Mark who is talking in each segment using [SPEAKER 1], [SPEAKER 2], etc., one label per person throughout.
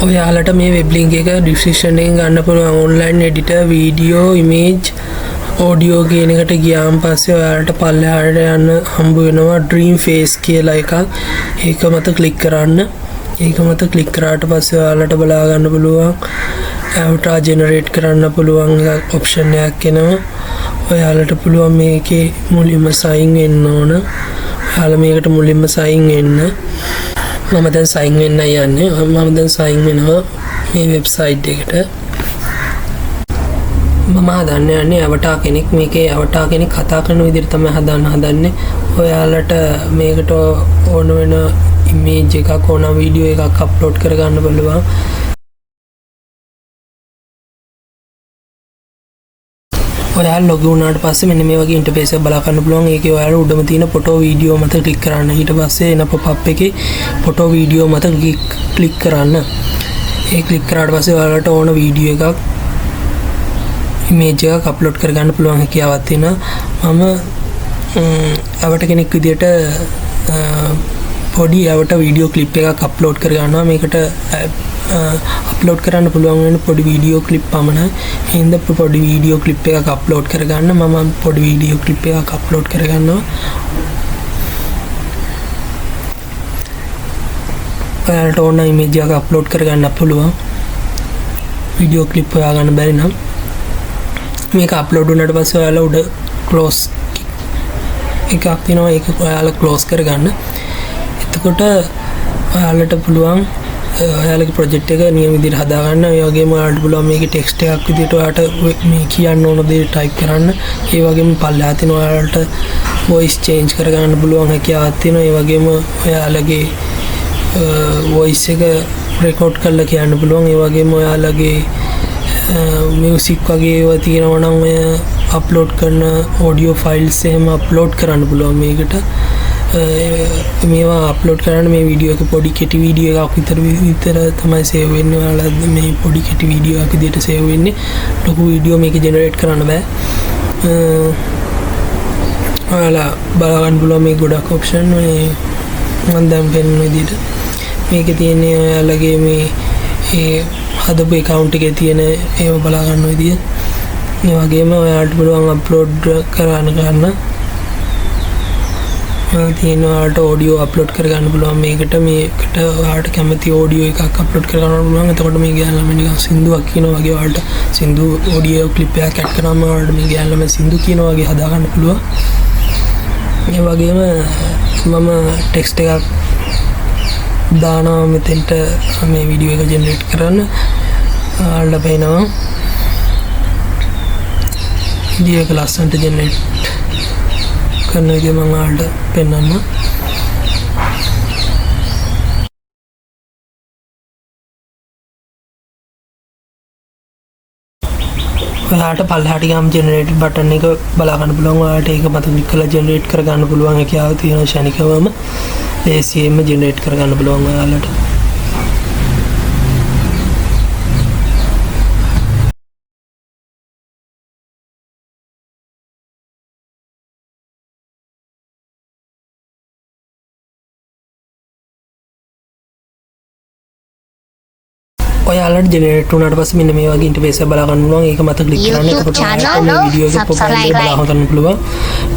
[SPEAKER 1] ඔයාලට මේ web link එක ඩිස්ක්‍රිප්ෂන් එකෙන් ගන්න පුළුවන්. Online editor video image audio කියන එකට ගියාන් පස්සේ ඔයාලට පල්ලෙහාට යන්න හම්බ වෙනවා ඩ්‍රීම් ෆේස් කියලා එකක්. ඒක මත ක්ලික් කරන්න. ඒක මත ක්ලික් කරාට පස්සේ ඔයාලට බලා ගන්න පුළුවන් ඇවටාර් ජෙනරේට් කරන්න පුළුවන් එකක් ඔප්ෂන් එකක් එනවා. ඔයාලට පුළුවන් මේකේ මුලින්ම සයින් වෙන්න ඕන. ඔයාලා මේකට මුලින්ම සයින් වෙන්න. මම දැන් සයින් වෙන්නයි යන්නේ. මම දැන් සයින් වෙනවා මේ වෙබ්සයිට් එකට. මම හදන්න යන්නේ ඇවටාර් කෙනෙක්. මේකේ ඇවටාර් කෙනෙක් කතා කරන විදිහට තමයි හදන්න හදන්නේ. ඔයාලට මේකට ඕන වෙන ඉමේජ් එකක් ඕන වීඩියෝ එකක් අප්ලෝඩ් කරගන්න පුළුවන්. ඔයාලා ලොග් වුණාට පස්සේ මෙන්න මේ වගේ ඉන්ටර්ෆේස් එකක් බලා ගන්න පුළුවන්. ඒකේ ඔයාලා උඩම තියෙන ෆොටෝ වීඩියෝ මත ක්ලික් කරන්න. ඊට පස්සේ එන පොප් අප් එකේ ෆොටෝ වීඩියෝ මත ක්ලික් කරන්න. ඒ ක්ලික් කරාට පස්සේ ඔයාලට ඕන වීඩියෝ එකක් ඉමේජ් එකක් අප්ලෝඩ් කරගන්න පුළුවන් හැකියාවක් තියෙනවා. මම ඇවටාර් කෙනෙක් විදියට පොඩි ඇවටාර් වීඩියෝ ක්ලිප් එකක් අප්ලෝඩ් කරගන්නවා. මේකට අප්ලෝඩ් කරන්න පුළුවන් වෙන පොඩි වීඩියෝ ක්ලිප් පමණයි. ඒ හින්දා පොඩි වීඩියෝ ක්ලිප් එකක් අප්ලෝඩ් කරගන්න. මම පොඩි වීඩියෝ ක්ලිප් එකක් අප්ලෝඩ් කරගන්නවා. ඔයාලට ඕන නම් ඉමේජ් එකක් අප්ලෝඩ් කරගන්න පුළුවන්. වීඩියෝ ක්ලිප් හොයාගන්න බැරි නම් මේක අප්ලෝඩ් වුණාට පස්සේ ඔයාලා උඩ ක්ලෝස් එකක් තියෙනවා. ඒක ඔයාලා ක්ලෝස් කරගන්න. එතකොට ඔයාලට පුළුවන් ඔයාලගේ ප්‍රොජෙක්ට් එක නියම විදිහට හදාගන්න. ඒ වගේම ඔයාලට පුළුවන් මේකේ ටෙක්ස්ට් එකක් විදිහට ඔයාලට මේ කියන්න ඕන දේ ටයිප් කරන්න. ඒ වගේම පල්ලෙහා තියෙන ඔයාලට වොයිස් චේන්ජ් කරගන්න පුළුවන් හැකියාවක් තියෙනවා. ඒ වගේම ඔයාලගේ වොයිස් එක රෙකෝඩ් කරලා කියන්න පුළුවන්. ඒ වගේම ඔයාලගේ මියුසික් වගේ ඒවා තියෙනවා නම් ඔය අප්ලෝඩ් කරන ඔඩියෝ ෆයිල්ස් එහෙම අප්ලෝඩ් කරන්න පුළුවන් මේකට. මේවා අප්ලෝඩ් කරන්න මේ වීඩියෝ එක පොඩි කෙටි වීඩියෝ එකක් විතර තමයි සේව් වෙන්නේ. ඔයාලා මේ පොඩි කෙටි වීඩියෝ එකක් විදිහට සේව් වෙන්නේ. ලොකු වීඩියෝ මේක ජෙනරේට් කරන්න බෑ. ඔයාලා බලා ගන්න පුළුවන් මේ ගොඩක් ඔප්ෂන් මේ මම දැන් පෙන්වන විදිහට. මේකේ තියෙන්නේ ඔයාලගේ මේ ඒ හදපු ඇකවුන්ට් එකේ තියෙන ඒවා බලා ගන්න විදිය. ඒ වගේම ඔයාලට පුළුවන් අප්ලෝඩ් කරන්න ගන්න. තියෙන ඔයාලට ඔඩියෝ අප්ලෝඩ් කරගන්න පුළුවන් මේකට. මේකට ඔයාලට කැමති ඔඩියෝ එකක් අප්ලෝඩ් කරගන්න පුළුවන්. එතකොට මේ ගෑනු ළමයි නිකන් සින්දුවක් කියනවා වගේ ඔයාලට සින්දු ඔඩියෝ ක්ලිප් එකක් ඇඩ් කරාම ඔයාලට මේ ගෑනු ළමයි සින්දු කියනවා වගේ හදාගන්න පුළුවන්. ඒ වගේම මම ටෙක්ස්ට් එකක් දානවා මෙතෙන්ට මේ වීඩියෝ එක ජෙනරේට් කරන්න. ඔයාලට පේනවා වීඩියෝ එක ලස්සනට ජෙනරේට් කරන විදිය මම ඔයාලට පෙන්වන්නම්. ඔයාලට පල්ලෙහාට ගියාම ජෙනරේට් බටන් එක බලා ගන්න පුළුවන්. ඔයාලට ඒක මත ක්ලික් කරලා ජෙනරේට් කරගන්න පුළුවන් හැකියාව තියෙනවා. ක්ෂණිකවම ලේසියෙන්ම ජෙනරේට් කරගන්න පුළුවන් ඔයාලට. ඔයාලට ජෙනරේට් වුණාට පස්සේ මෙන්න මේ වගේ ඉන්ටර්ෆේස් එකක් බලා ගන්න පුළුවන්. ඒක මත ක්ලික් කරන්න.
[SPEAKER 2] YouTube
[SPEAKER 1] එතකොට ඔයාලට
[SPEAKER 2] channel
[SPEAKER 1] මේ වීඩියෝ එක ප්‍රොෆයිල් එක
[SPEAKER 2] subscribe.
[SPEAKER 1] බලා ගන්න පුළුවන්.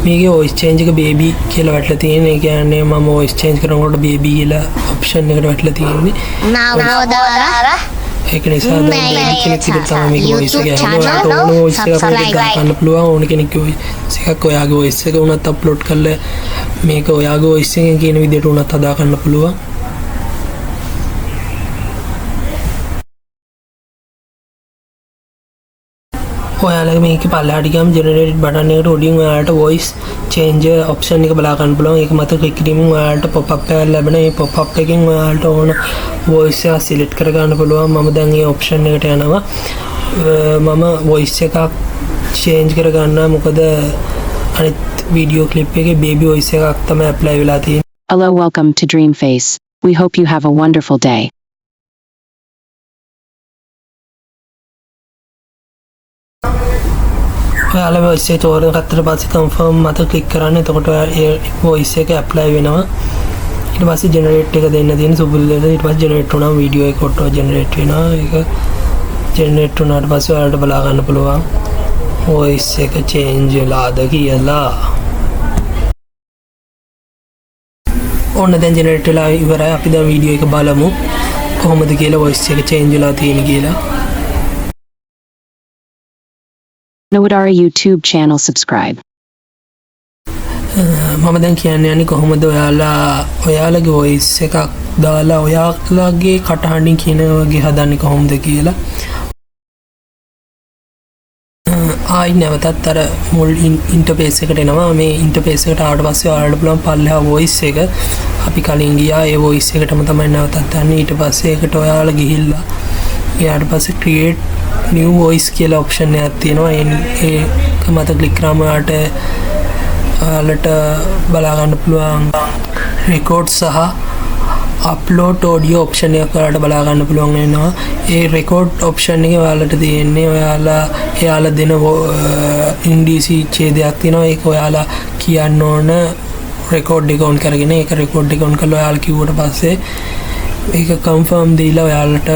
[SPEAKER 1] මේකේ වොයිස් චේන්ජ් එක බේබි කියලා වැටලා තියෙන්නේ. ඒ කියන්නේ මම වොයිස් චේන්ජ් කරනකොට බේබි කියලා ඔප්ෂන් එකට වැටලා තියෙන්නේ.
[SPEAKER 2] Navodara.
[SPEAKER 1] ඒක නිසා දැන්
[SPEAKER 2] මේ
[SPEAKER 1] බේබි කෙනෙක් විදිහට තමයි මේකේ වොයිස් එක
[SPEAKER 2] YouTube
[SPEAKER 1] ඇහෙන්නේ. ඔයාලට
[SPEAKER 2] channel
[SPEAKER 1] ඕන වොයිස් එකක් මේකේ
[SPEAKER 2] subscribe.
[SPEAKER 1] දාගන්න පුළුවන්. ඕන කෙනෙක්ගේ වොයිස් එකක් ඔයාගේ වොයිස් එක වුණත් අප්ලෝඩ් කරලා මේක ඔයාගේ වොයිස් එකෙන් කියන විදිහට වුණත් හදාගන්න පුළුවන්. ඔයාලගේ මේකේ පල්ලෙහාට ගියාම ජෙනරේට් බටන් එකට උඩින් ඔයාලට වොයිස් චේන්ජ් ඔප්ෂන් එක බලා ගන්න පුළුවන්. ඒක මත ක්ලික් කිරීමෙන් ඔයාලට පොප් අප් එකක් ලැබෙන. මේ පොප් අප් එකෙන් ඔයාලට ඕන වොයිස් එක සිලෙක්ට් කරගන්න පුළුවන්. මම දැන් මේ ඔප්ෂන් එකට යනවා. මම වොයිස් එකක් චේන්ජ් කරගන්නවා. මොකද අනිත් වීඩියෝ ක්ලිප් එකේ බේබි වොයිස් එකක් තමයි ඇප්ලයි වෙලා තියෙන්නේ.
[SPEAKER 3] Hello, welcome to Dreamface. We hope you have a wonderful day.
[SPEAKER 1] ඔයාලා වොයිස් එක තෝරන ගත්තට පස්සේ කන්ෆර්ම් මත ක්ලික් කරන්න. එතකොට ඔයා ඒ වොයිස් එක ඇප්ලයි වෙනවා. ඊට පස්සේ ජෙනරේට් එක දෙන්න තියෙන සුපුරුදු ලෙස. ඊට පස්සේ ජෙනරේට් වුණාම වීඩියෝ එක ඔටෝ ජෙනරේට් වෙනවා. ඒක ජෙනරේට් වුණාට පස්සේ ඔයාලට බලා ගන්න පුළුවන් වොයිස් එක චේන්ජ් වෙලාද කියලා. ඔන්න දැන් ජෙනරේට් වෙලා ඉවරයි. අපි දැන් වීඩියෝ එක බලමු කොහොමද කියලා වොයිස් එක චේන්ජ් වෙලා තියෙන්නේ කියලා.
[SPEAKER 3] Nawadara YouTube channel subscribe.
[SPEAKER 1] මම දැන් කියන්න යන්නේ කොහොමද ඔයාලා ඔයාලගේ වොයිස් එකක් දාලා ඔයාලගේ කටහඬින් කියන වගේ හදන්නේ කොහොමද කියලා. ආයි නැවතත් අර මුල් ඉන්ටර්ෆේස් එකට එනවා. මේ ඉන්ටර්ෆේස් එකට ආවට පස්සේ ඔයාලට පුළුවන් පල්ලෙහා වොයිස් එක, අපි කලින් ගියා ඒ වොයිස් එකටම තමයි නැවතත් යන්නේ. ඊට පස්සේ ඒකට ඔයාලා ගිහිල්ලා ඊට පස්සේ ක්‍රියේට් නිව් වොයිස් කියලා ඔප්ෂන් එකක් තියෙනවා. ඒක මත ක්ලික් කරාම ඔයාලට බලා ගන්න පුළුවන් රෙකෝඩ් සහ අප්ලෝඩ් ඔඩියෝ ඔප්ෂන් එකක් ඔයාලට බලා ගන්න පුළුවන් වෙනවා. ඒ රෙකෝඩ් ඔප්ෂන් එකේ ඔයාලට තියෙන්නේ ඔයාලා එයාලා දෙන ඉංග්‍රීසි ඡේදයක් තියෙනවා. ඒක ඔයාලා කියන්න ඕන රෙකෝඩ් එක ඔන් කරගෙන. ඒක රෙකෝඩ් එක ඔන් කරලා ඔයාලා කිව්වට පස්සේ ඒක කන්ෆර්ම් දීලා ඔයාලට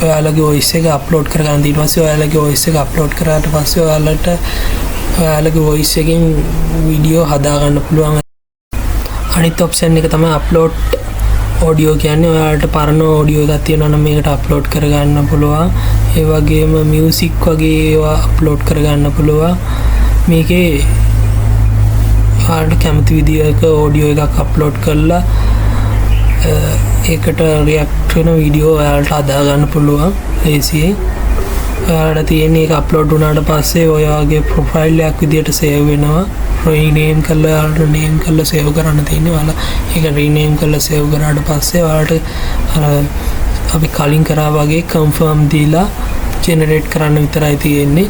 [SPEAKER 1] ඔයාලගේ වොයිස් එක අප්ලෝඩ් කරගන්න. ඊට පස්සේ ඔයාලගේ වොයිස් එක අප්ලෝඩ් කරාට පස්සේ ඔයාලට ඔයාලගේ වොයිස් එකෙන් වීඩියෝ හදා ගන්න පුළුවන්. අනිත් ඔප්ෂන් එක තමයි අප්ලෝඩ් ඔඩියෝ කියන්නේ. ඔයාලට පරණ ඔඩියෝ එකක් තියෙනවා නම් මේකට අප්ලෝඩ් කරගන්න පුළුවන්. ඒ වගේම මියුසික් වගේ ඒවා අප්ලෝඩ් කරගන්න පුළුවන්. මේකේ ඔයාලට කැමති විදියක ඔඩියෝ එකක් අප්ලෝඩ් කරලා ඒකට රියැක්ට් වෙන වීඩියෝ ඔයාලට හදා ගන්න පුළුවන් ලේසියෙන්. ඔයාලට තියෙන්නේ ඒක අප්ලෝඩ් වුණාට පස්සේ ඔයාගේ ප්‍රොෆයිල් එකක් විදියට සේව් වෙනවා. රීනේම් කරලා ඔයාලට නේම් කරලා සේව් කරන්න තියෙන්නේ. ඔයාලා ඒක රීනේම් කරලා සේව් කරාට පස්සේ ඔයාලට අර අපි කලින් කරා වගේ කන්ෆර්ම් දීලා ජෙනරේට් කරන්න විතරයි තියෙන්නේ.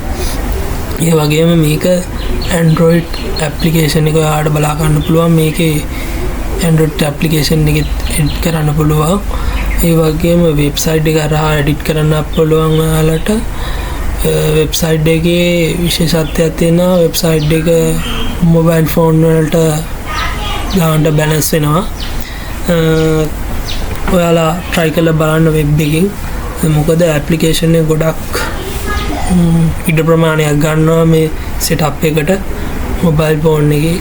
[SPEAKER 1] ඒ වගේම මේක Android application එක ඔයාලට බලා ගන්න පුළුවන්. මේකේ Android application එකෙත් එඩිට් කරන්න පුළුවන්. ඒ වගේම වෙබ්සයිට් එක හරහා එඩිට් කරන්න පුළුවන් ඔයාලට. වෙබ්සයිට් එකේ විශේෂත්වයක් තියෙනවා. වෙබ්සයිට් එක මොබයිල් ෆෝන් වලට ගානට බැලන්ස් වෙනවා. ඔයාලා try කරලා බලන්න වෙබ් එකෙන්. මොකද ඇප්ලිකේෂන් එක ගොඩක් ඉඩ ප්‍රමාණයක් ගන්නවා මේ සෙටප් එකට මොබයිල් ෆෝන් එකේ.